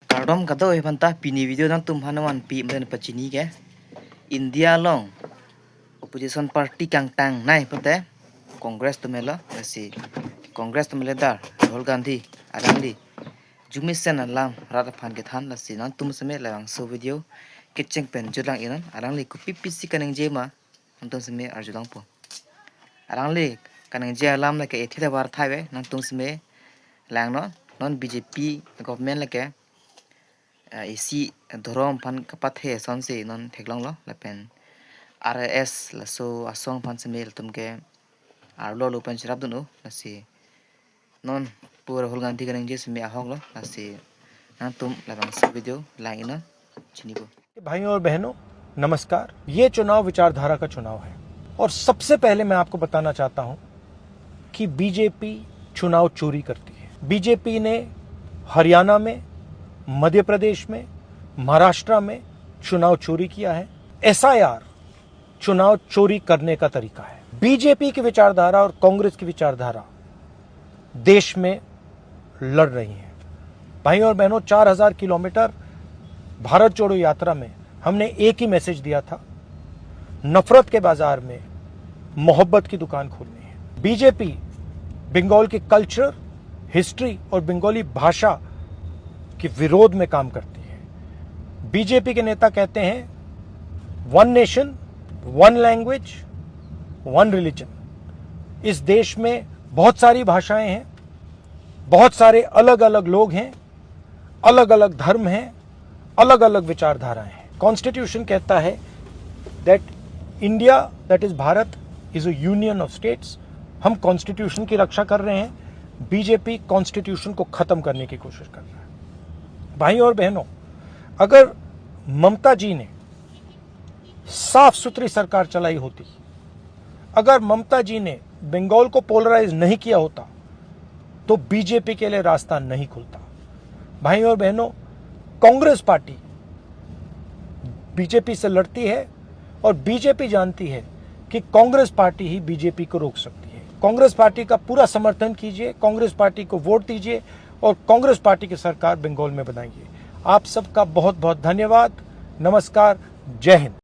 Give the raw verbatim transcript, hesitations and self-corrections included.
Kardom kadokave aphanta, pini video nangtum aphan vanpi men pachini ke, India along opposition party kangtangnei pute Congress atum helo, lasi Congress atum leader Rahul Gandhi alangli arjumesen alam rat aphan kethan, lasi nangtum seme labangso video kecheng pen jutlang inon, alangli kopi pisi kaningje ma nangtum seme arjulongpo. Alangli kaningje alam lake ethi davar thaive, nangtum seme langnon, non B J P government lake, eh, isi dhorom aphan kapathe asonsi non theklonglo, lapen R S S laso asong aphan seme latum ke arlo lo pen cherapdunlo, lasi non pu Rahul Gandhi kaningje seme ahoklo, lasi nangtum labangso video lang inon, chinipo. भाइयों और बहनों, नमस्कार। ये चुनाव विचारधारा का चुनाव है और सबसे पहले मैं आपको बताना चाहता हूं कि बीजेपी चुनाव चोरी करती है। बीजेपी ने हरियाणा में, मध्य प्रदेश में, महाराष्ट्र में चुनाव चोरी किया है। एसआईआर चुनाव चोरी करने का तरीका है। बीजेपी की विचारधारा और कांग्रेस की विचारधारा देश में लड़ रही हैं। भाइयों और बहनों, चार हज़ार किलोमीटर भारत जोड़ो यात्रा में हमने एक ही मैसेज दिया था, नफरत के बाजार में मोहब्बत की दुकान खोलनी है। बीजेपी बंगाल के कल्चर, हिस्ट्री और बंगाली भाषा के विरोध में काम करती है। बीजेपी के नेता कहते हैं, one nation, one language, one religion. इस देश में बहुत सारी भाषाएं हैं, बहुत सारे अलग अलग लोग हैं, अलग अलग धर्म हैं, अलग अलग विचारधाराएं हैं। कॉन्स्टिट्यूशन कहता है that India, that is Bharat, is a union of states। हम कॉन्स्टिट्यूशन की रक्षा कर रहे हैं, बीजेपी कॉन्स्टिट्यूशन को खत्म करने की कोशिश कर रहा है। भाइयों और बहनों, अगर ममता जी ने साफ सुथरी सरकार चलाई होती, अगर ममता जी ने बंगाल को पोलराइज नहीं किया होता तो बीजेपी के लिए रास्ता नहीं खुलता। भाइयों और बहनों, कांग्रेस पार्टी बीजेपी से लड़ती है और बीजेपी जानती है कि कांग्रेस पार्टी ही बीजेपी को रोक सकती है। कांग्रेस पार्टी का पूरा समर्थन कीजिए, कांग्रेस पार्टी को वोट दीजिए और कांग्रेस पार्टी की सरकार बंगाल में बनाइए। आप सबका बहुत बहुत धन्यवाद। नमस्कार। जय हिंद।